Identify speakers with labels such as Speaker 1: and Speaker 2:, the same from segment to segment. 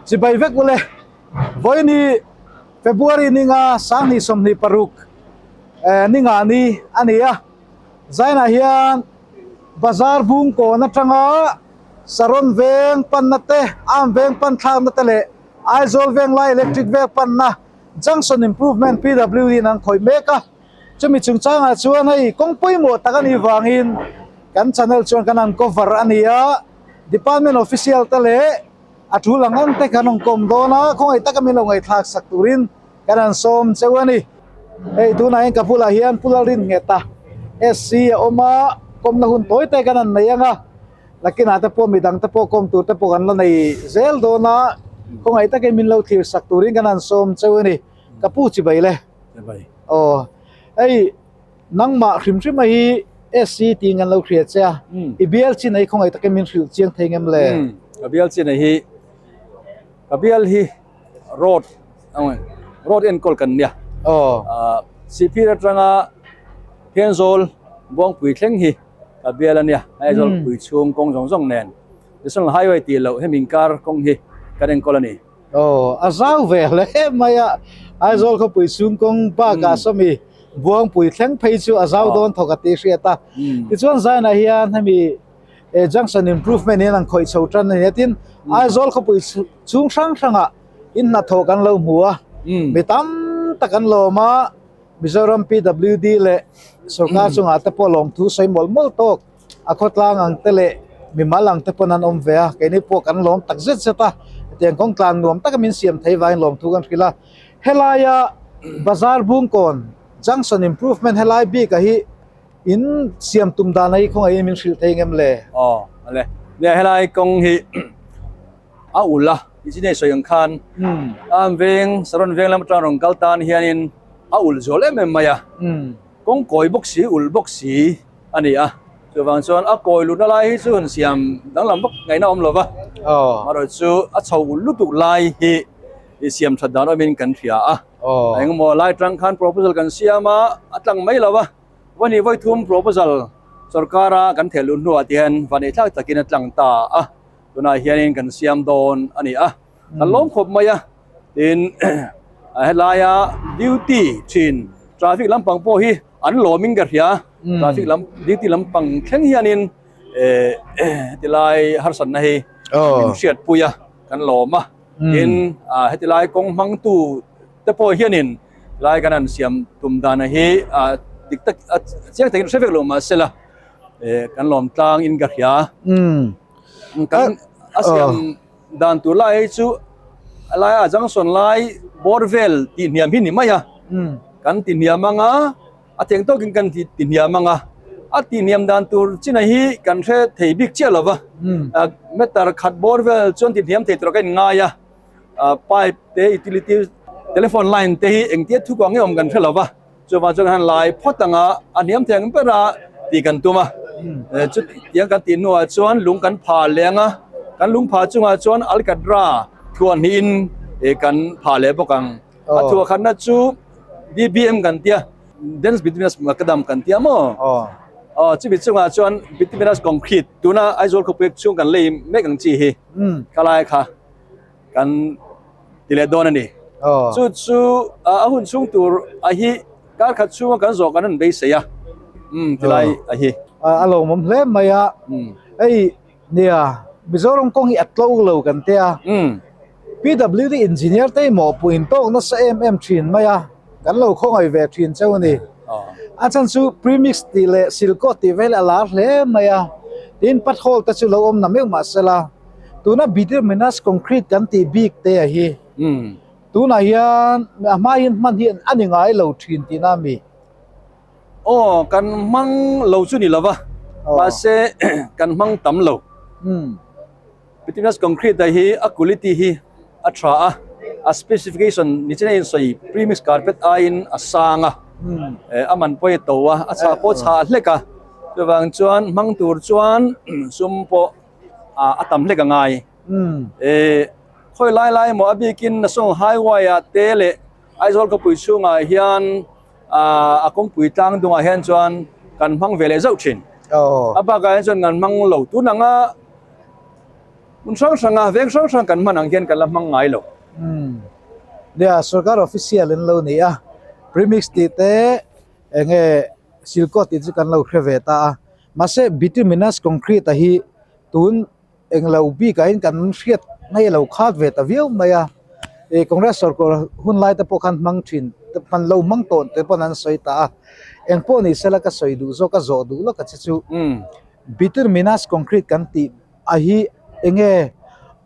Speaker 1: Chibai vek ule vawiini February ninga sanghnih 26 eh ninga ni a ni a Zainah hian bazar bung kawn atanga Saron veng panna te Am veng pan thlakna te leh Aizawl veng lai electric veng panna Junction Improvement PWD in an khawih mek a chumi chungchangah chuan hei kawng pawimawh tak a nih vangin kan channel chuan kan han cover a ni a department official te leh a tul ang ang te kan rawn kawm dawn a khawngaih taka min lo ngaihthlak sak turin kan han sawm cheu a ni. Hei tunah hian ka bulah hian Pu Lalrinnghet a SC a awm a kawmna hun tawi te kan han nei ang a nakinah te pawh midang te pawh kawm tur te pawh kan la nei zel dawn a khawngaih takin min lo thlir sak turin kan han sawm cheu a ni. Ka pu chibai le.
Speaker 2: Chibai.
Speaker 1: Aw hei Nangmah hrim hrim a hi SC tiin kan lo hria che a, i bial chin a hi khawngaih takin min hrilh chiang thei ngem le?
Speaker 2: Ka bial chin a hi, ka bial hi road road enkawl kan nia.
Speaker 1: Aw.
Speaker 2: Sihphir atanga Thenzawl Buangpui thleng hi ka bial a nia, Aizawl pui chhung kawng zawng zawng nen National Highway tih loh hemi inkar kawng hi kan enkawl a ni.
Speaker 1: Aw, a zau ve hle mai a, Aizawl khawpui chhung kawng bakah sawmi Buangpui thleng phei chu a zau dawn thawk a tih hriat a. Tichuan Zainah hian hemi junction improvement hian an khawih chho tan a ni a, tin Aizawl khawpui chhung hrang hrangah in hnathawh kan lo hmu a, mi tam tak an lawm a, Mizoram PWD leh sorkar chungah te pawh lawmthu sawi mawlh mawlh tawk. A khawtlang ang te leh mimal ang te pawn an awm ve a, keini pawh kan lawm tak zet zet a, hetiang kawng tlan nuam taka min siam thei vangin lawmthu kan hrilh a. Helaia bazar Bungkawn junction improvement helai bik ah hi in siam tum dan a hi khawngaih in min hrilh thei ngem le?
Speaker 2: Aw ale, nia helai kawng hi a ulh a, engineer sawi ang khan am veng Saron veng lam atang rawn kal tan hianin a ulh zual em em mai a, kawng kawi bawk si ulh bawk si. a ni a, chuvang chuan a kawi lutna lai hi chu han siam danglam vak ngaihna awm lova, amaherawh chu a chho ulh lutuk lai hi i siam that dan awmin kan hria a, engemaw lai tang khan proposal kan siam a, a tlang mai lova, vawni vawi thum proposal sorkara kan theh luh hnuah te hian vaneihthlak takin a tlang ta a, tunah hianin kan siam dawn a ni a, kan lawm khawp mai a. Tin, helaia duty thin traffic lampang pawh hi an lawmin ka hria, traffic lam duty lampang thleng hianin eh hetilai harsatna hi min hriatpui a kan lawm a, tin hetilai kawng hmangtu te pawh hianin helai kan han siam tum dan hi dik tak chiang takin hre vek lo mahsela eh kan lawm tlang in ka hria. Kan a siam. Dan tur lai hi chu a laia junction lai bawr vel tih hniam hi ni mai a, kan ti hniam ang a, a theng tawkin kan ti hniam ang a, a tih hniam dan tur chinah hi kan hre thei bik chiah lo va, meter khat bawr vel chuan ti hniam thei tur ka inngai a, pipe te utility telephone line te hi engtia thu kuang nge awm kan hre lo va. Chuvang chuan han lai phawt anga a hniam thei ang ber a tih kan tum a, chutiang kan tih hnuah chuan lung kan phah leh ang a, kan lung phah chungah chuan alkatra thuah hnihin kan phah leh bawk ang. A thuah khatna chu DBM kan tia, Dense Bituminous Macadam kan tia maw? Aw, chumi chungah chuan Bituminous Concrete tuna Aizawl khawpui chhung kan lei mek ang chi hi khalai kha. Kan ti leh dawn a ni. Chu chu a hun chhung tur a hi kar khat chhunga kan zawh kan rawn beisei a, umm ti lai a hi.
Speaker 1: A lawmawm hle mai a, hei nia Mizoram kawng hi a tlo lo kan tia, PWD engineer te hi mawhpuh in tawk nasa em em thin mai a, kan lo khawngaih ve thin cheu a ni. A chhan chu premix tih leh silkaw tih vel a lar hle mai a, tin pothole te chu lo awm na meuh mahsela, Tuna bituminous concrete kan tih bik te a hi tunah hian a hma hian hman hi a ni ngai lo thin tihna a mi?
Speaker 2: Aw kan hmang lo chu ni lova mahse kan hmang tam lo. Bituminous concrete a hi a quality hi a tha a, a specification ni chen a insawi premix carpet aiin a sang a, a man pawh a to a, a chhah pawh a chhah hlek a, chuvang chuan hmang tur chuan sum pawh a tam hlek a ngai. Khawi lai lai emaw a bikin National Highway ah te leh Aizawl khawpui chhungah hian a kawngpui tlang dungah hian chuan kan hmang ve leh zauh thin. A bakah hian chuan kan hmang lo. Tun anga Hmun hrang hranga veng hrang hrang kan hman ang hian kan la hmang ngai lo.
Speaker 1: Umm. Nia, sorkar official in lo ni a, premix tih te enge silkawt tih chu kan lo hre ve ta a, mahse bituminous concrete a hi tun englo bikah hian kan hriat ngei lo khat ve ta viau mai a, ih Congress sorkar hun lai te pawh khan hmang thin te hman lo hmang tawh te pawn an sawi ta a, engpawh ni sela ka sawi duh zawk a zawh duh lawk a che chu bituminous concrete kan tih a hi enge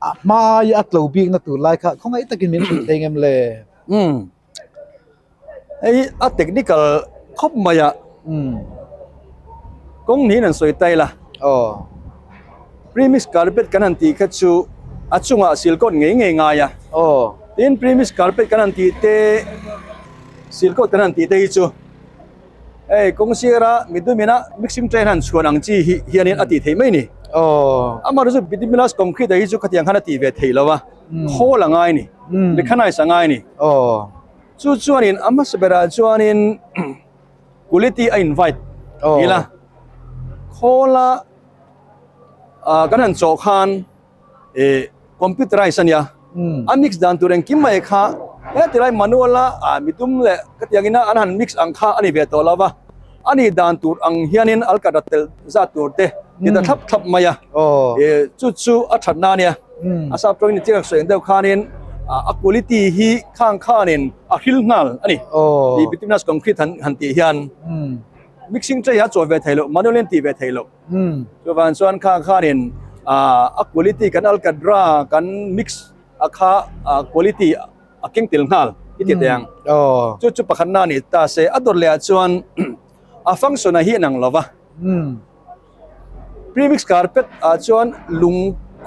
Speaker 1: a hmai a tlo bikna tur lai kha khawngaih takin min hrilh thei ngem le?
Speaker 2: Umm hei a technical khawp mai a
Speaker 1: umm
Speaker 2: kawng niin an sawi tail a
Speaker 1: aw
Speaker 2: premix carpet kan han tih kha chu a chungah silkawt ngei ngei ngai a
Speaker 1: aw
Speaker 2: tin premix carpet kan han tih te silkawt kan han tih te hi chu Hei kawng sira midumina mixing train han chhuan ang chi hi hianin a tih theih mai ni.
Speaker 1: Aw.
Speaker 2: Amaherawhchu bituminous concrete ah hi chu khatiang khan a tih ve theih lo a, khawl a ngai ni, mechanized a ngai ni.
Speaker 1: Aw.
Speaker 2: Chu chuanin a hmasa berah chuanin quality a invite ila khawla kan han chawh khan eh computerize a nia a mix dan tur engkim mai kha heti lai manual a ah midum leh ka tiang ina an han mix ang kha a ni ve tawh lo va a nih dan tur ang hianin alkatra tel zat tur te ti ta thlap thlap mai a eh chu chu a that na a nia a sap tawngin chiang sawi ang deuh khanin a quality hi khang khanin a hril nghal a ni tih bituminous concrete han han tih hian mixing tray a chawi ve thei loh manual in tih ve thei loh. Chuvang chuan kha khanin a quality kan alkadra kan mix a kha quality a keng tel nghal i ti teh ang. Chu chu pakhatna a ni ta se a dawt leh ah chuan a function a hi a nang lo va. Premix carpet ah chuan lung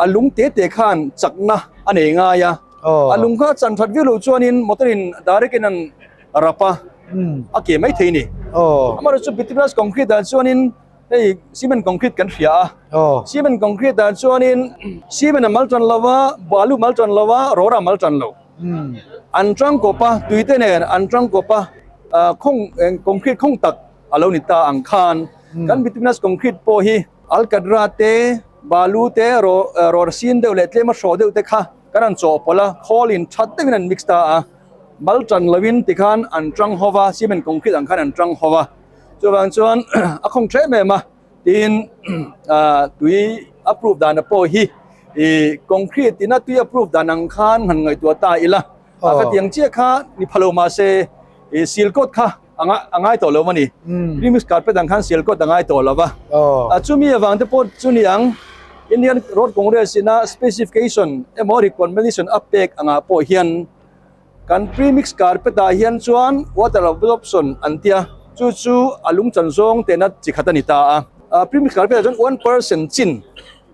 Speaker 2: a lung te te khan chakna a nei ngai a. A lung kha chan that viau loh chuanin motor in direct in an rap a a ke mai thei a ni. Amaherawhchu chu bituminous concrete ah chuanin Hei cement concrete kan hria a, cement concrete ah chuanin cement a mal tan lo va, balu mal tan lo va, rawra mal tan lo. An tangkawp a, tuite nen an tangkawp a, khawng concrete khawng tak a lo ni ta ang khan kan bituminous concrete pawh hi alkadra te, balu te, rawra sin deuh leh tlema hrawh deuh te kha kan han chawhpawlh a, khawlin that deuhin an mix ta a, mal tan loin tikhan an tang ho va, cement concrete ang khan an tang ho va. Chuvang chuan a khawng tha em em a, tin tui a proof dan pawh hi ih concrete ina tui a proof dan ang khan han ngaihtuah ta ila a khatiang chiah kha ni pha lo mahse ih seal coat kha a ngai tawh lo a ni. Premix carpet ang khan seal coat a ngai tawh lo va. Chumi avang te pawh chu ni ang Indian Road Congress ina specification emaw recommendation a pek angah pawh hian Kan premix carpet ah hian chuan water absorption an tia, chu chu a lung chan zawng tehna chi khat a ni ta a. Premix carpet ah chuan 1% chin,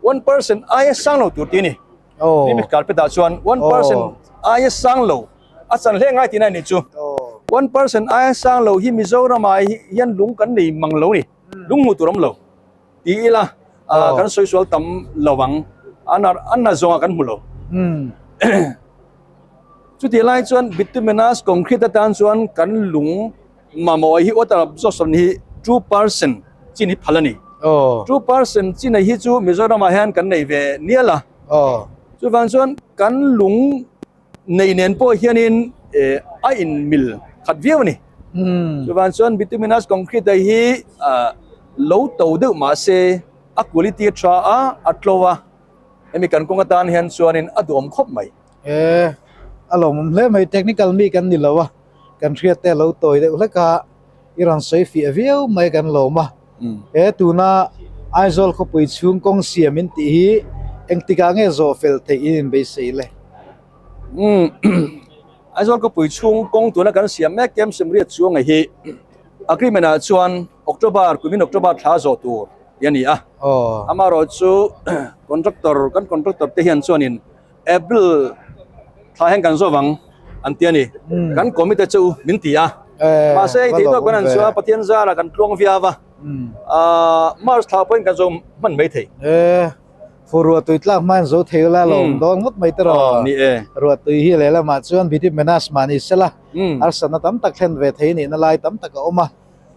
Speaker 2: 1% aia sang lo tur tih a ni. Premix carpet ah chuan 1% aia sang lo, a chan hle ngai tihna a ni chu. 1% aia sang lo hi Mizoram ah hian lung kan nei mang lo a ni, lung hmuh tur a awm lo ti ila kan sawi sual tam lo ang, a na zawngah kan hmu lo. Chutih lai chuan bituminous concrete atan chuan kan lung mamawh hi water absorption hi 2% chin hi phal a ni. 2% chin hi chu Mizoram ah hian kan nei ve nial a. Chuvang chuan kan lung nei nen pawh hianin a inmil khat viau a ni. Chuvang chuan bituminous concrete hi lo to deuh mahse a quality a tha a, a tlo a. Hemi kan kawng atan hian chuanin a duhawm khawp mai.
Speaker 1: E, a lawmawm hle mai, technical mi kan ni lo a, kan hriat te a lo tawi deuh hlek a, i rawn sawi fiah viau mai kan lawm a. E, tuna Aizawl khawpui chhung kawng siam in tih hi engtikah nge zawh fel theih in inbeisei le?
Speaker 2: Umm, Aizawl khawpui chhung kawng tuna kan siam mek kem Semriat chuanga hi agreement ah chuan October, kumin October thla zawh tur tih a ni a. Amaherawhchu contractor, kan contractor te hian chuanin April thla hian kan zawm ang an ti a ni. Kan committee chu min ti a. Mahse hei thei tawk kan han chuan Pathian zara kan tluang viau a. March thla pawhin kan zawm hman mai thei.
Speaker 1: Fu ruahtui tlak hmain zo thei ula lo awm dawn ngawt mai te rawh.
Speaker 2: Ni e.
Speaker 1: Ruahtui hi lehlamah chuan Bidip Menas mah ni sela harsatna tam tak thlen ve thei nihna lai tam tak a awm a.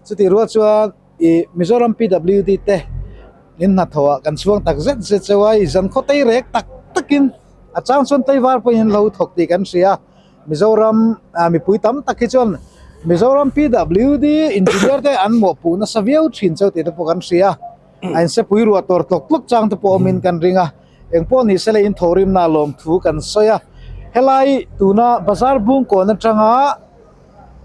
Speaker 1: Chutih rual chuan i Mizoram PWD te in hnathawh ah kan chhuang tak zet zet cheu a, i zan khaw tei rek tak takin a chang chuan tlaivar pawhin an lo thawk tih kan hria. Mizoram mipui tam tak hi chuan Mizoram PWD engineer te an mawhpuh nasa viau thin cheu tih te pawh kan hria. A insepui ruah tawr tlawk tlawk chang te pawh awmin kan ring a. Engpawh ni sela in thawhrimna lawmthu kan sawi a. Helai tuna bazar bungkawn atanga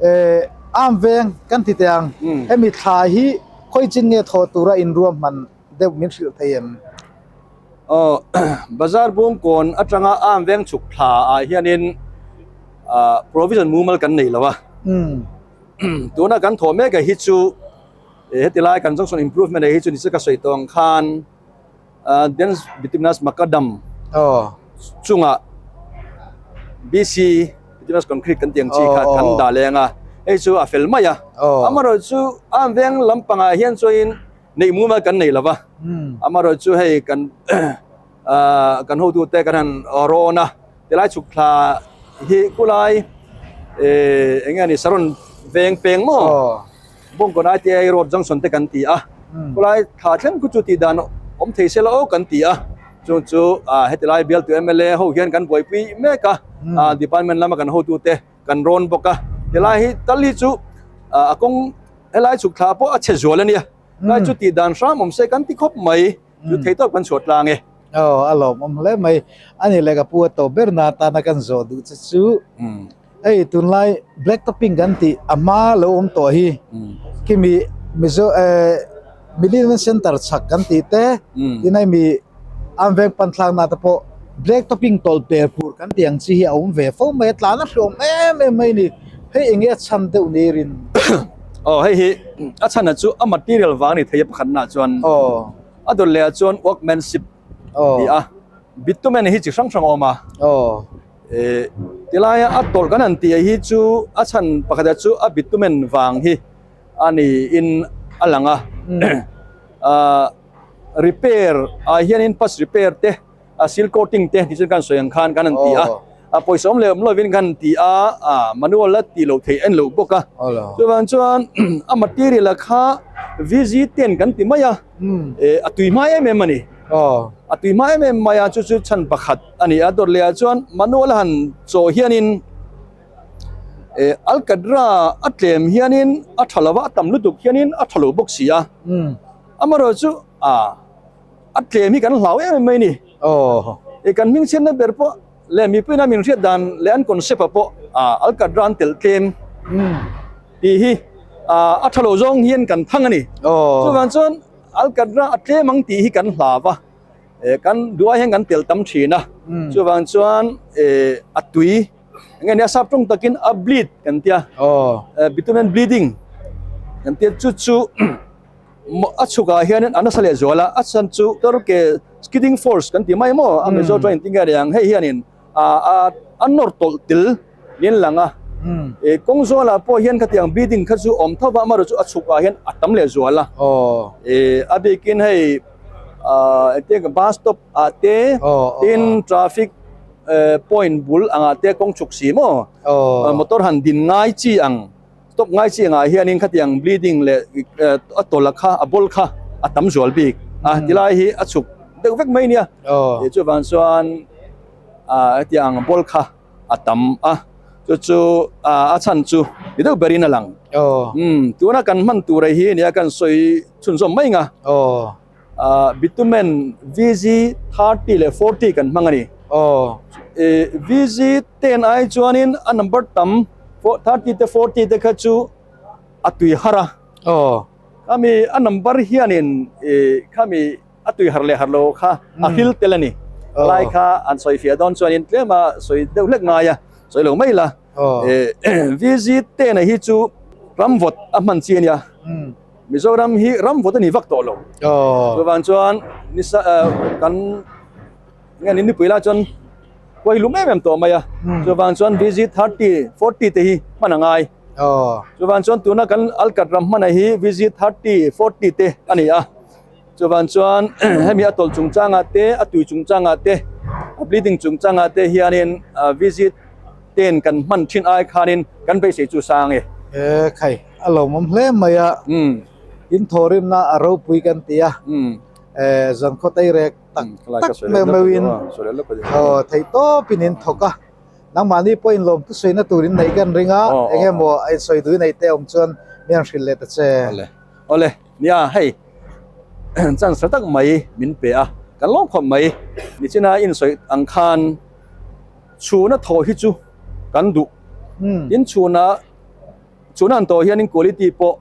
Speaker 1: eh am veng kan ti teh ang. Hemi thla hi khawi chin nge thawh tura inruahman deuh min hrilh thei em?
Speaker 2: Aw bazar bungkawn atanga am veng chhuk thla ah hianin ah provision mumal kan nei lo a. Tuna kan thawh mek ah hi chu heti lai kan junction improvement ah hi chu ni se ka sawi tawh ang khan Dense bituminous macadam chungah BC bituminous concrete kan tih ang chi kha kan dah leng a hei chu a fel mai a amaherawhchu a veng lampangah hian chuanin neih mumal kan nei lo va amaherawhchu hei kan kan hotute kan han rawn a tilai chhuk thla hi khulai eng nge ni saron veng peng maw. Bawngkawn ITI Road Junction te kan ti a, khawlai thla thleng khu chu tih dan awm thei se la aw kan ti a, chung chu heti lai bialtu mla ho hian kan buaipui mek a, department lama kan hotu te kan rawn bawk a, helai hi tal hi chu a kawng helai chhuk thla pawh a chhe zual a nia, helai chu tih dan hram awm se kan ti khawp mai, chu thei tawp kan chhuah tlang e.
Speaker 1: Aw a lawmawm hle mai, a ni leh ka pu a tawp ber na atana kan zawh duh che chu. Hei tunlai black topping kan tih a hma lo awm tawh hi khimi mizo eh millennium center chhak kan tih te tin hei mi an veng pan thlak na te pawh black topping tawlh per pur kan tih ang chi hi a awm ve fo mai a tlan a hreawm em em mai a ni hei eng nge a chhan deuh ni rin
Speaker 2: aw hei hi a chhan ah chu a material vang a ni thei a pakhat na chuan
Speaker 1: aw
Speaker 2: a dawt leh ah chuan workmanship
Speaker 1: aw
Speaker 2: ti a bitumen hi chi hrang hrang a awm a
Speaker 1: aw.
Speaker 2: Eh tilaia a tawlh kan han tih hi chu a chhan pakhatah chu a bitumen vang hi a niin a lang a ah repair ah hianin pass repair te a seal coating te tichuan kan sawi ang khan kan han ti a a pawisa awm leh awm lovin kan han ti a ah manual a tih loh theih a ni lo bawk a chuvang chuan a material ah kha VG ten kan ti mai a. Eh a tui hma em em a ni. A tui hma em em mai a chu chu chhan pakhat a ni a dawt leh ah chuan manual a han chaw hianin eh alkadra a tlem hianin a tha lo va a tam lutuk hianin a tha lo bawk si a. Amaherawh chu ah a tlem hi kan hlau em em mai a ni. Eh kan hming chhiatna ber pawh leh mipuiin a min hriat dan leh an concept ah pawh ah alkadra an telh tlem tih hi ah a tha lo zawng hian kan thang a ni. Chuvang chuan alkadra a tlem ang tih hi kan hlau a, eh kan duai hian kan telh tam thin a, chuvang chuan eh a tui eng nge nia sap tawng takin a bleed kan tia, bitumen bleeding kan tia chu chu A chhukah hianin a nasa leh zual a, a chhan chu Turkey skidding force kan ti mai maw a Mizo tawngin tinge a ni ang, hei hianin a a nawr tawlh tel niin lang a, ih kawng zualah pawh hian khatiang bleeding kha chu awm tho va, amaherawh chu a chhukah hian a tam leh zual a, ih a bikin hei ah engtin bus stop ah te tin traffic point bul angah te kawng chhuk si maw motor han din ngai chi ang. Stop ngai chi angah hianin khatiang bleeding leh a tawlh kha a bawl kha a tam zual bik a tilai hi a chhuk deuh vek mai nia chuvang chuan hetiang bawl kha a tam a chu chu a chhan chu ni deuh berin a lang tuna kan hman tur hi nia kan sawi chhunzawm mai nga bitumen VG 30 leh 40 kan hmang a ni. VG 10 ai chuanin a number tam 30 te 40 te kha chu a tui har a. Khami a number hianin khami a tui har leh har lo kha a hril tel a ni. Lai kha an sawi fiah dawn chuanin tlema sawi deuh hlek ngai a, sawi lo mai la. VG 10 a hi chu ramvawt a hman chi a nia. Mizoram hi ram vawt a ni vak tawh lo. Chuvang chuan nisa kan nge ni nipui lai chuan huai lum em em tawh mai a. Chuvang chuan VG 30, 40 te hi hman a ngai. Chuvang chuan tuna kan Alkat ram hman a hi VG 30, 40 te a ni a. Chuvang chuan hemi a tawlh chungchangah te, a tui chungchangah te, a bleeding chungchangah te hianin VG ten kan hman thin ai khanin kan beisei chu sang e.
Speaker 1: E khai, a lawmawm hle mai a, in thawhrimna a ropui kan ti a, e zan khaw tei rek. tak tak meuh meuhin aw theihtawpin in thawk a, nangmahni pawhin lawmthu sawiina tur in neih kan ring a, eng emaw a insawi duh i neih te awm chuan mi han hrilh leh ta che.
Speaker 2: Awle, awle, nia hei chance tha tak mai min pe a, kan lawm khawp mai, nichina insawi ang khan chhuna thaw hi chu kan duh, tin chhuna chhuna an tawh hianin quality pawh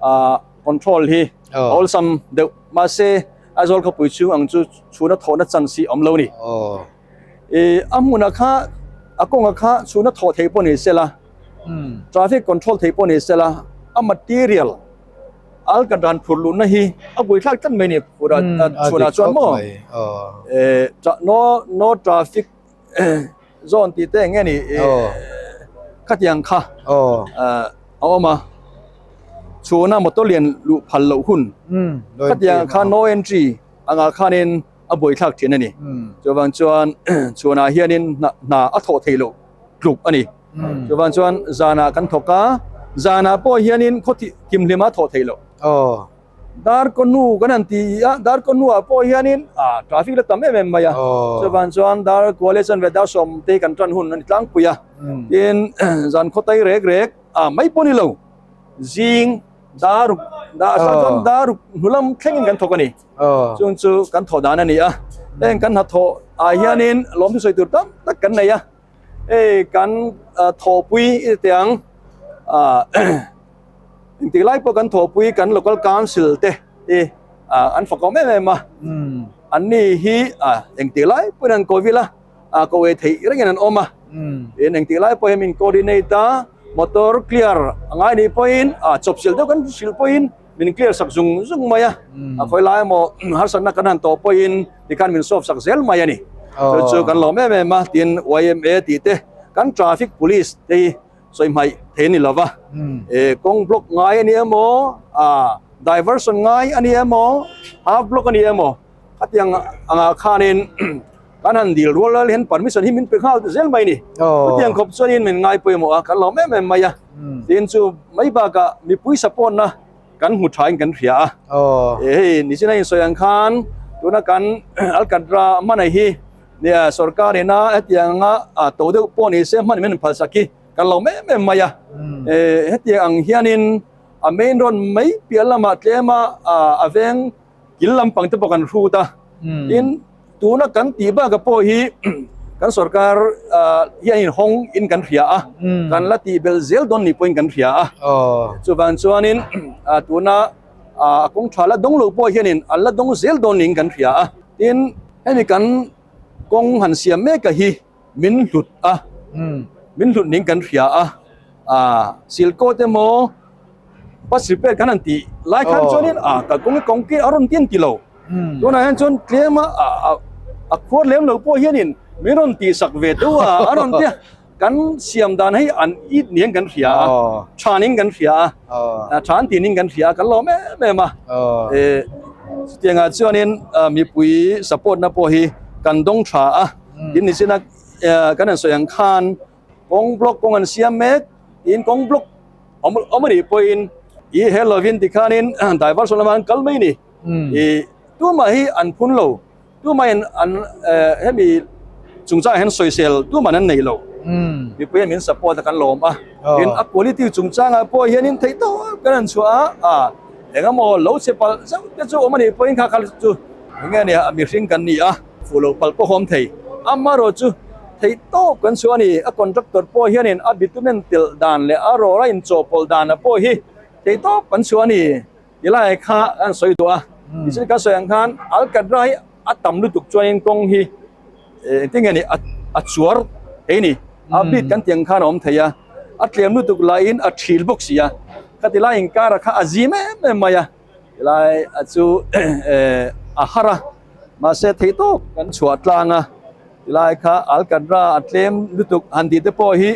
Speaker 2: ah control hi a awlsam deuh mahse Aizawl khawpui chhung ang chu chhuna thawhna chance hi a awm lo a ni. Ih a hmunah kha a kawngah kha chhuna thawh theih pawh ni sela traffic control theih pawh ni sela a material alka dan phur luhna hi a buaithlak tlat mai a ni chhunah chuan maw eh no no traffic Zawn tih te eng nge ni khatiang kha a awm a, chhuna motor lian luh phal loh hun khatiang kha no entry angah khanin a buaithlak thin a ni. Chuvang chuan chhunah hianin hna a thawh theih loh tluk a ni. Chuvang chuan zanah kan thawk a, zanah pawh hianin khaw thimhlima thawh theih loh. Darkawnu kan han ti a, Darkawnu ah pawh hianin ah traffic la tam em em mai a, chuvan chuan Darkua leh chuan ve dar sawm te kan tan hun a ni tlangpui a, tin zan khaw tai rek rek ah mai pawh ni lo zing daruk dar chuan daruk hnu lam thlengin kan thawk a ni, chung chu kan thawh dan a ni a, heng kan hnathawh ah hianin lawmthu sawi tur tam tak kan nei a, hei kan thawhpui i ti ang ah. Engtik lai pawh kan thawhpui kan local council te hi an fakawm em em a, an ni hi engtik lai pawhin an ko vil a, ko ei theih rengin an awm a, tin engtik lai pawhin min coordinate a, motor clear a ngai nih pawhin chawpchilh deuh kan hrilh pawhin min clear sak zung zung mai a, a khawi lai emaw harsatna kan han tawh pawhin tikhan min solve sak zel mai a ni. Chu chu kan lawm em em a, tin yma tih te kan traffic police te hi sawi hmaih thei a ni lova, kawng block ngai a ni emaw, diversion ngai a ni emaw, half block a ni emaw, khatiang angah khanin kan han dil rual rual hian permission hi min pe nghal zel mai a ni. Chutiang khawp chuanin min ngai pawimawh a, kan lawm em em mai a. Tin chu mai bakah mipui support na kan hmu thain kan hria a. Hei nichina insawi ang khan tuna kan Alcatra hmanei hi Nia, sorkar ina hetianga to deuh pawh ni se hman min phal sak hi kan lo em em mai a. Hetiang ang hianin a main road mai piah lamah tlema a veng kil lampang te pawh kan hrut a. Tin, tuna kan tih baka pawh hi kan sorkar hian inhawng in kan hria a, kan la tih belh zel dawn ni pawhin kan hria a. Chuvang chuanin tuna a kawng tha la dawng lo pawh hianin an la dawng zel dawn niin kan hria a. Tin, hemi kan kawng han siam mek a hi min hlut a, min hlut niin kan hria a, silkawt emaw bus repair kan han tih lai khan chuanin a kalkawng hi kawng a rawn tin ti lo. Tunah hian chuan tlem a a khuar lem lo pawh hianin min rawn tihsak ve deuh a, a rawn tia. Kan siam dan hei an it niin kan hria a, thanin kan hria a, than tinin kan hria a, kan lawm em em a. Chutiangah chuanin mipui support na pawh hi kan dawng tha a, tin nichina kan han sawi ang khan kawng block kawng an siam mek, tin kawng block awm awm a nih pawhin i he lovin tikhanin diversion lamah an kal mai a ni. Tumah hi an phun lo. Tumahin an hemi chungchangah hian sawisel tuman an nei lo. Mipui hian min support a kan lawm a. Tin a quality chungchangah pawh hianin theih tawp kan han chhuah a, engemaw lo che palh zauh te chu awm a nih pawhin kha kha chu eng nge nia mihring kan ni a, fuh lo palh pawh awm thei. Amaherawh chu theih tawp kan chhuah a ni. A contractor pawh hianin a bitumen telh dan leh a rawra inchawhpawlh danah pawh hi theih tawp kan chhuah a ni. Tilai kha an sawi duh a, tichuan ka sawi ang khan Alcatra hi a tam lutuk chuanin kawng hi engtin nge ni a chuar thei a ni, a bit kan tih ang khan a awm thei a, a tlem lutuk laiin a thil bawk si a, khati lai inkara kha a zim em em mai a, tilai a chu a har a, mahse theih tawk kan chhuah tlang a, tilai kha Alcatra a tlem lutuk han tih te pawh hi.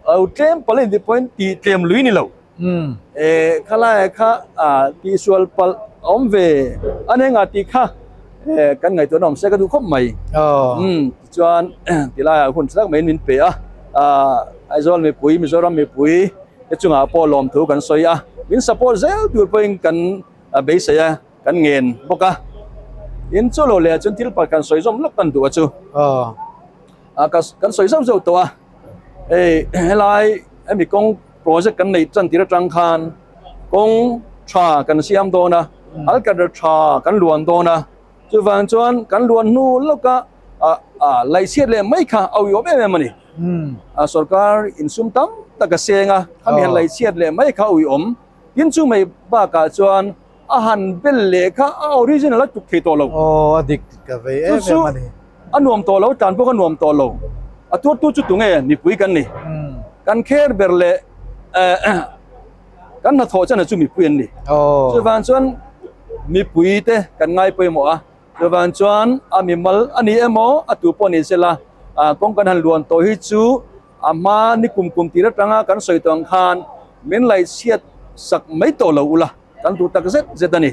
Speaker 2: A tlem palh a intih pawhin tih tlem lui ni lo. Khalai kha tihsual palh a awm ve a ni engah tih kha kan ngaihtuahna awm se ka duh khawp mai. Tichuan tilaiah hun tha tak maiin min pe a, Aizawl mipui Mizoram mipui te chungah pawh lawmthu kan sawi a, min support zel tur pawhin kan beisei a, kan ngen bawk a. In chu lo leh ah chuan thil pakhat kan sawi zawm lawk kan duh a chu. A kan sawi zauh zauh tawh a, hei helai hemi kawng project kan neih tan tir atang khan kawng tha kan siam dawn a, alkatra tha kan luan dawn a, chuvang chuan kan luan hnu lawka ah laih chhiat leh mai kha a uiawm em em a ni. A sorkar insum tam tak a seng a, khami han laih chhiat leh mai kha a uiawm. Tin chu mai bakah chuan a han bel leh kha a original a tuk thei tawh lo.
Speaker 1: Aw a dik ka vei em em a ni.
Speaker 2: A nuam tawh lo, tlan pawh a nuam tawh lo. A tuartu chu tunge mipui kan ni. Kan kher ber leh kan hnathawh chana chu mipui an ni. Chuvang chuan mipui te kan ngai pawimawh a. Chuvang chuan a mimal a ni emaw a tu pawh ni sela kawng kan han luan tawh hi chu a hma ni kum kum tir atanga kan sawi tawh ang khan min laihchhiat sak mai tawh lo ula kan duh tak zet zet a ni.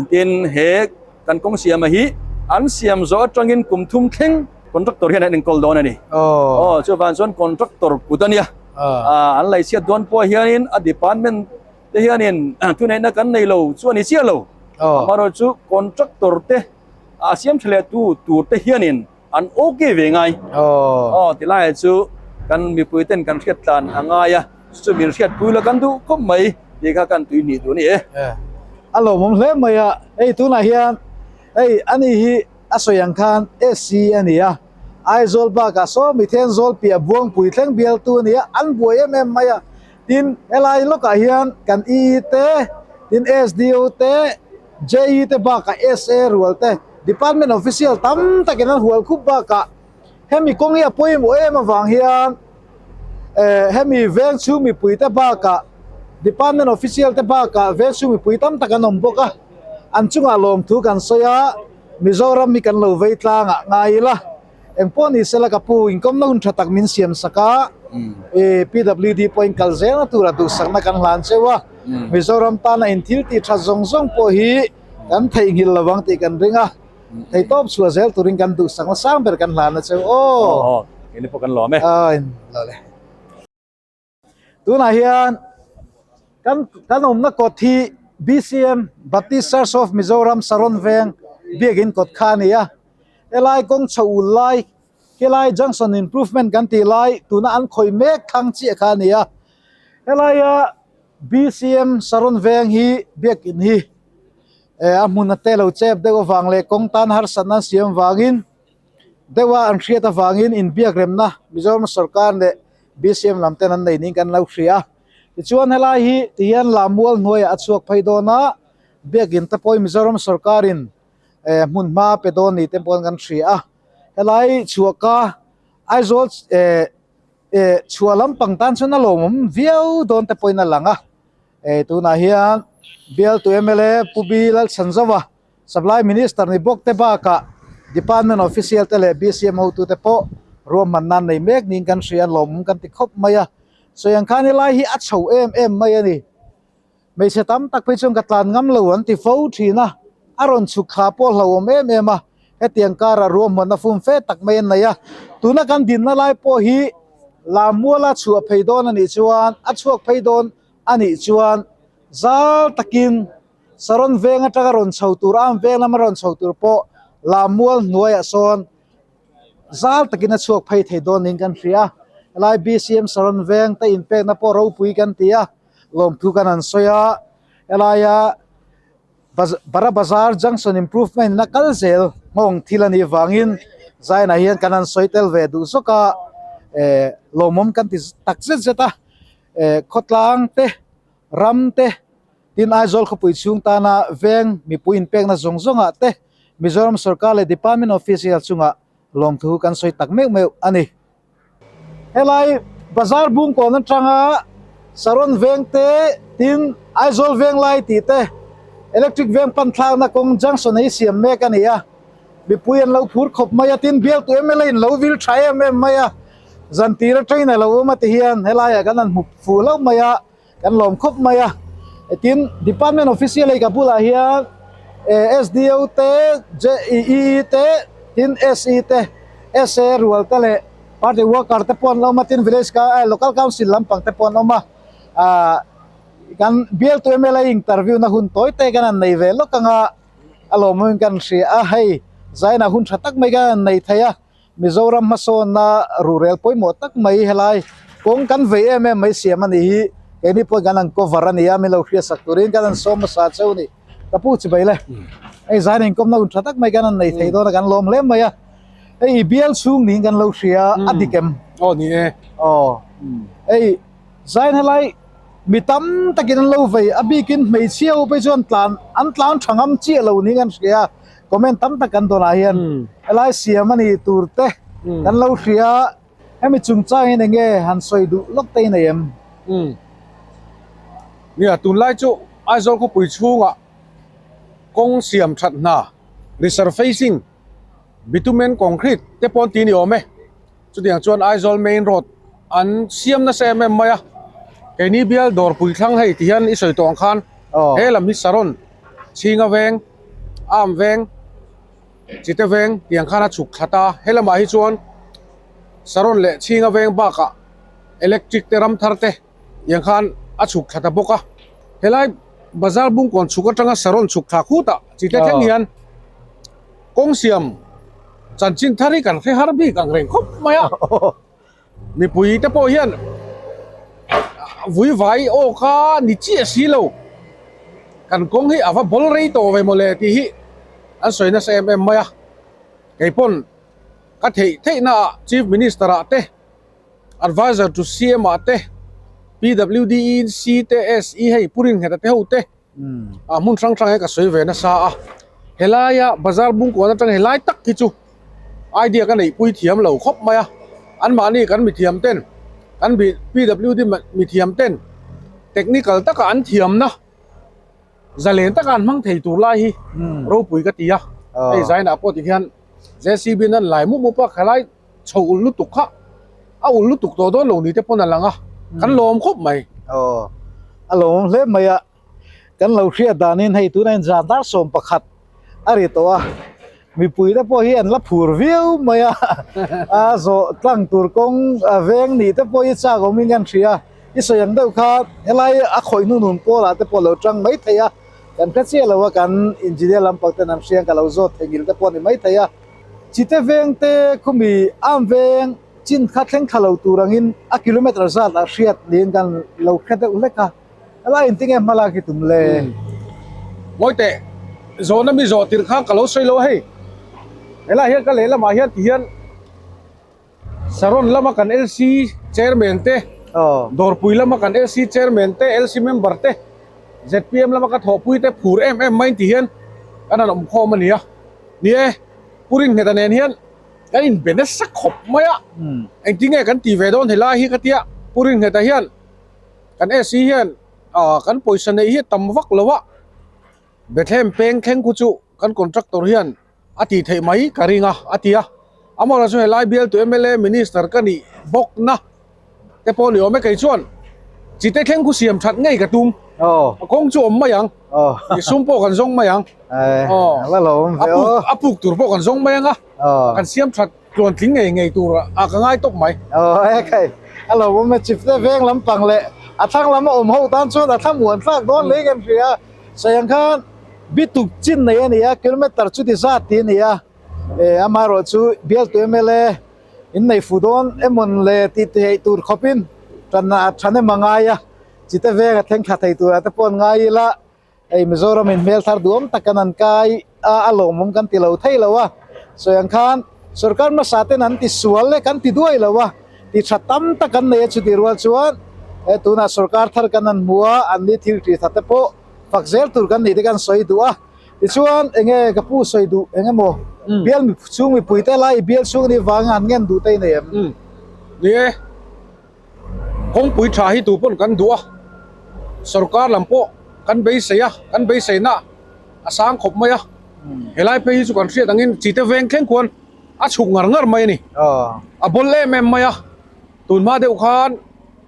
Speaker 2: Tin he kan kawng siama hi an siam zawh atangin kum thum thleng contractor hian an enkawl dawn a ni. Aw chuvang chuan contractor kut a nia. An laihchhiat dawn pawh hianin a department te hianin thuneihna kan nei lo chu a ni chiah lo. Amaherawhchu contractor te a siam tha leh tu tur te hianin an ok ve ngai. Aw tilai chu kan mipui ten kan hriat tlan a ngai a, chu chu min hriat pui la kan duh khawp mai tih kha kan tui hnih duh a ni e.
Speaker 1: A lawmawm hle mai a, hei tunah hian hei ani hi a sawi ang khan SC a ni a, Aizawl bakah saw Mithenzawl piah Buangpui thleng bialtu a ni a, an buai em em mai a, tin helai lawkah hian kan EE te, tin SDO te, JE te bakah SA rual te, department official tam takin an hual khup bakah hemi kawng hi a pawimawh em avang hian eh hemi veng chhung mipui te bakah department official te bakah veng chhung mipui tam tak an awm bawk a, an chungah lawmthu kan sawi a, Mizoram hi kan lo vei tlangah ngai ila. Engpawh ni sela ka pu inkawmna hun tha tak min siam sak a, i PWD pawh in kal zelna tura duhsakna kan hlan cheu a, Mizoram tana in thil tih that zawng zawng pawh hi kan theihnghilh lovang tih kan ring a, theitawp chhuah zel turin kan duhsakna sang ber kan hlan a cheu aw.
Speaker 2: Aw, keini pawh kan lawm e.
Speaker 1: Aw, lo le. Tunah hian kan kan awmna kawt hi BCM Baptist Church of Mizoram Saron Veng biakin kawt kha a ni a. Helai kawng chho ul lai helai junction improvement kan tih lai tuna an khawih mek thlang chiah kha a ni a. Helaia BCM Saron Veng hi biakin hi eh a hmun a te lo chep deuh avang leh kawng tan harsatna an siam vangin deuha an hriat avangin inbiak remna Mizoram sorkar leh BCM lam ten an nei niin kan lo hria a. Tichuan helai hi tihian Lammual hnuaiah a chhuak phei dawn a, biakin te pawhin Mizoram sorkarin eh hmun hma pe dawn ni te pawhin kan hria a. Helai chhuahka Aizawl eh eh chhuah lampang tan chuan a lawmawm viau dawn te pawhin a lang a. Eh tunah hian bialtu mla Pu B Lalchhanzova Supply Minister ni bawk te bakah Department Official te leh BCM hotute pawh ruahman nan nei mek niin kan hria a, lawmawm kan ti khawp mai a. Sawi ang khan helai hi a chho em em mai a ni. Hmeichhe tam tak phei chuan ka tlan ngam lo an ti fo thin a, a rawn chhuk thla pawh hlauhawm em em a, hetiang karah ruahmanna fum fe tak mai an nei a. Tuna kan dinna lai pawh hi Lammuala chhuah phei dawn a nih chuan, a chhuak phei dawn a nih chuan zal takin Saron veng atanga rawn chho tur a, an veng lama rawn chho tur pawh Lammual hnuaiah sawn zal takin a chhuak phei thei dawn niin kan hria a. Helai BCM Saron veng te inpekna pawh ropui kan ti a, lawmthu kan han sawi a. Helaia Bara Bazar Junction Improvement na kal zel nghawng thil a nih vangin Zainah hian kan han sawi tel ve duh zawk a, eh lawmawm kan ti tak zet zet a. Eh khawtlang te, ram te, Tin, Aizawl khawpui chhung tana veng mipui inpekna zawng zawngah te Mizoram sorkar leh department official chungah lawmthu kan sawi tak meuh meuh a ni. Helai bazar bungkawn atanga Saron veng te, tin Aizawl veng lai tih te electric veng pan thlakna kawng junction hi siam mek a ni a, mipui an lo phur khawp mai a, tin bialtu mla in lo vil tha em em mai a, zan tir atangin a lo awm a ti hian helaiah kan han hmu fuh hlauh mai a. Kan lawm khawp mai a, tin department official hei ka bulah hian SDO te, JEE te, tin SE te, SA rual te leh party worker te pawh an awm a, tin village local council lampang te pawh an awm a, ah kan bialtu mla interview na hun tawi te kan han nei ve lawk ang a. A lawmawmin kan hria a, hei zaina hun tha tak mai kan nei thei a, Mizoram hmasawnna ruhrel pawimawh tak mai helai kawng kan vei em em mai siam a nih hi keini pawhin kan han cover a ni a, min lo hriatsak turin kan han sawm hmasa cheu a ni. Ka pu chibai le, hei zaina inkawmna hun tha tak mai kan han nei thei dawn a, kan lawm hle mai a, hei i bial chhung niin kan lo hria a dik em?
Speaker 3: Aw ni e.
Speaker 1: Aw, hei zaina helai mi tam takin an lo vei a bikin hmeichhia ho phei chuan tlan an tlan tha ngam chiah lo niin kan hria a. Comment tam tak kan dawnah hian helai siam a ni tur te kan lo hria hemi chungchang hian enge han sawi duh lawk te in ei em?
Speaker 3: Nia tunlai chu Aizawl khawpui chhungah kawng siam that hna resurfacing bitumen concrete te pawn ti ni awm e. Chutiang chuan Aizawl main road an siam nasa em em mai a, keini bial dawrpui thlang hei ti hian i sawi tawh ang khan he lam hi Saron, Chhinga veng, Am veng, Chite veng tiang khan a chhuk thla ta. He lamah hi chuan Saron leh Chhinga veng bakah electric te ram thar te tiang khan a chhuk thla ta bawk a. Helai bazar bungkawn chhuk atanga Saron chhuk thla khutah Chite thleng hian kawng siam chanchin thar hi kan hre har bik ang reng khawp mai a, mipui te pawh hian vui vai aw kha ni chiah si lo, kan kawng hi a va bawl rei tawh ve mawle tih hi an sawi nasa em em mai a, kei pawn ka theih theih na ah Chief Minister ah te Adviser to CM ah te PWD C te SE hei Pu Ringheta te ho te. A hmun hrang hrang hi ka sawi ve nasa a, helaia bazar bungkuan atang helai tak hi chu idea ka neihpui thiam lo khawp mai a, anmahni kan mithiam ten kan PWD mithiam ten technical taka an thiamna zalen taka an hmang thei tur lai hi ropui ka ti a, hei zainah pawh tikhian JCB in an lai mup mup a helai chho ulh lutuk kha a ulh lutuk tawh dawn lo ni te pawn a lang a, kan lawm khawp mai.
Speaker 1: Aw, a lawmawm hle mai a, kan lo hriat danin hei tunah hian zan dar 11 a ri tawh a, mipui te pawh hi an la phur viau mai a, a zawh tlang tur kawng veng nih te pawh hi chak awmin kan hria, i sawi ang deuh kha helai a khawih hnunun pawlah te pawh a lo tang mai thei a, kan hre chiah lo a, kan engineer lampang ten an hria ang ka lo zawt theihnghilh te pawh a ni mai thei a. Chite veng te khumi am veng chin kha thleng thla lo tur angin a kilometer zat ah hriat niin kan lo hre deuh hlek a, helai in tinge hma lak hi tum le?
Speaker 3: Ngawi teh, zawhna mi zawh tirh kha ka lo sawi lo a hei, helai hian ka lehlamah hian ti hian Saron lama kan LC Chairman te, Dawrpui lama kan LC Chairman te, LC member te, zpm lama ka thawhpui te phur em em mai ti hian kan han awm khawm a ni a. Ni e, Pu Ringheta nen hian kan inbe nasa khawp mai a, engtin nge kan ti ve dawn helai hi ka tia, Pu Ringheta hian kan SC hian kan pawisa neih hi a tam vak lo a, Bethlehem peng thleng khu chu kan contractor hian a tih theih mai ka ring a, a ti a. Amaherawhchu chu helai bialtu mla minister ka nih bawkna te pawh ni awm e kei chuan chite thleng khu siam that ngei ka tum. A kawng chu awm mai ang, i sum pawh kan zawng mai ang, a puk tur pawh kan zawng mai ang a, kan siam that tluan tling ngei ngei tur a ka ngai tawp mai.
Speaker 1: A lo awm e, chite veng lampang leh a thlang lama awm ho tan chuan a thlamuan thlak dawn lei kan hria. Sawiang khan bituk chin nei a ni a, kilometer chuti zat tih a ni a, eh amaherawh chu bialtu mla in nei fu dawn emawn le tih theih tur khawpin tan a thanem a ngai a, chite veng a thleng thla thei turah te pawh an ngai ila, hei Mizoram in hmel thar duhawm tak kan an kai a, a lawmawm kan ti lo thei lo a, sawiang khan sorkar hmasa ten an ti sual le kan ti duai lo a, ti tha tam tak an nei a chuti rual chuan he tunah sorkar thar kan han hmu a an ni thil tih that te pawh fak zel tur kan nih te kan sawi duh a tichuan enge ka pu sawi duh eng emaw bial mi chhung mipui te lai bial chhung anih vanga han ngen duh te i nei em?
Speaker 3: Ni e, kawngpui tha hi tu pawn kan duh a, sorkar lam pawh kan beisei a, kan beiseina a sang khawp mai a, helai phei hi chu kan hriat angin chite veng thleng khuan a chhuk ngar ngar mai a ni. A bawl em em mai a, tun hma deuh khan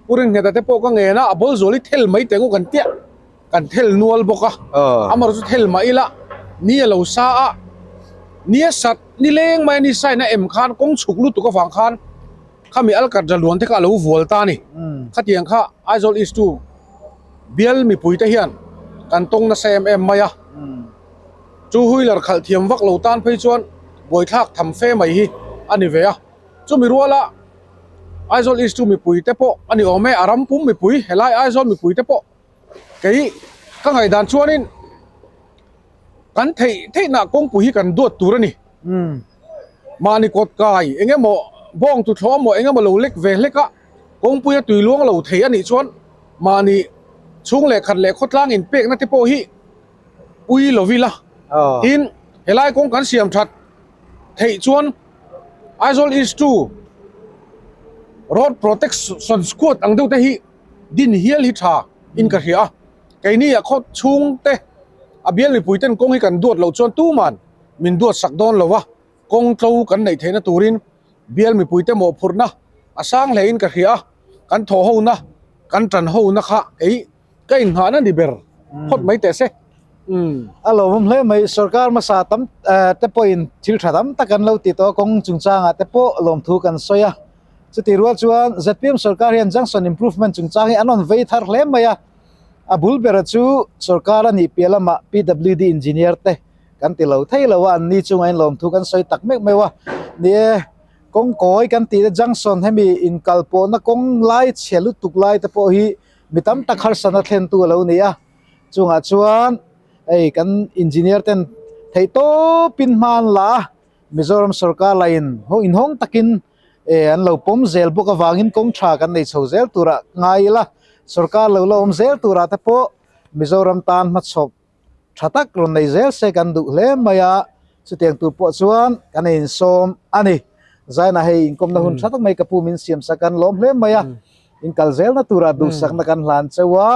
Speaker 3: Pu Ringheta te pawh ka ngen a, a bawl zual hi thel mai teh ngu kan tiah, kan thel nual bawk a, amaherawh chu thel mah ila ni a lo sa a, ni a sat ni leng mai a ni sign a em khan kawng chhuk lutuk avang khan khami alkatra luan te kha a lo vual ta a ni. Khatiang kha Aizawl East chu bial mipui te hian kan tawng nasa em em mai a. Two wheeler khalh thiam vak lo tan phei chuan buaithlak tham fe mai hi a ni ve a. Chumi ruala Aizawl East chu mipui te pawh a ni awm e, a ram pum mipui, helai Aizawl mipui te pawh kei ka ngaihdan chuanin kan theih theihna kawngpui hi kan duat tur a ni. Mahni kawt kai eng emaw bawng tuthlawh emaw eng emaw lo lek ve hlek a, kawngpuia tui luang lo thei a nih chuan mahni chhung leh khat leh khawtlang inpekna te pawh hi ui lo ila. Tin, helai kawng kan siam that theih chuan Aizawl East 2 Road Protection Squad ang deuh te hi din hial hi tha in ka hria a. Keini a khaw chhung te a bial mipui ten kawng hi kan duat loh chuan tuman min duat sak dawn lo a, kawng tlo kan neih theihna turin bial mipui te mawhphurhna a sang hle in ka hria a, kan thawh ho na, kan tan ho na kha kei ka inghahna ni ber phawt mai teh se.
Speaker 1: Umm. A lawmawm hle mai, sorkar hmasa tam te pawhin thil tha tam tak an lo ti tawh a, kawng chungchangah te pawh lawmthu kan sawi a. Chutih rual chuan zpm sorkar hian junction improvement chungchang hi an rawn vei thar hle mai a, a bul bera chu sorkar a nih piah lamah PWD engineer te kan ti lo thei lo a, an ni chungah in lawmthu kan sawi tak mek meuh a. Ni e, kawng kawi kan tih te junction hemi inkalpawhna kawng lai chhe lutuk lai te pawh hi mi tam tak harsatna thlentu a lo ni a. Chungah chuan hei kan engineer ten theih tawpin hma an la a, Mizoram sorkar lahin inhawng takin eh an lo pawm zel bawk avangin kawng tha kan nei chho zel turah ngai ila, sorkar lo la awm zel turah te pawh Mizoram tan hmachhawp tha tak rawn nei zel se kan duh hle mai a, chutiang tur pawh chuan kan insawm a ni. Zaina hei inkawmna hun tha tak mai ka pu min siam sak an lawm hle mai a, in kal zelna turah duhsakna kan hlan cheu a,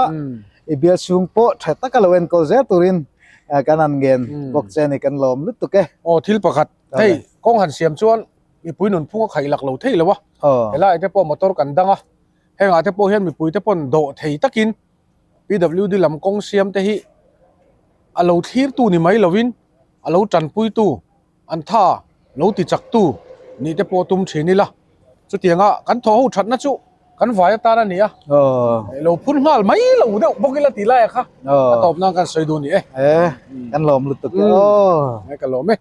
Speaker 1: i bial chhung pawh tha taka lo enkawl zel turin kan han ngen bawk che a ni kan lawm lutuk e.
Speaker 3: Aw thil pakhat hei kawng han siam chuan mipui nunphung a khaih lak lo thei lo a, helai te pawh motor kan dang a, hengah te pawh hian mipui te pawn dawh thei takin PWD lam kawng siam te hi a lo thlirtu ni mai lovin a lo tanpuitu an tha lo ti chaktu nih te pawh tum thin ila chutianga kan thaw ho thatna chu kan vai atan a ni a lo phun nghal mai lo deuh bawk ila tih lai a kha a tawp nan kan sawi duh ni e
Speaker 1: e kan lawm lutuk e aw
Speaker 3: ka lawm e.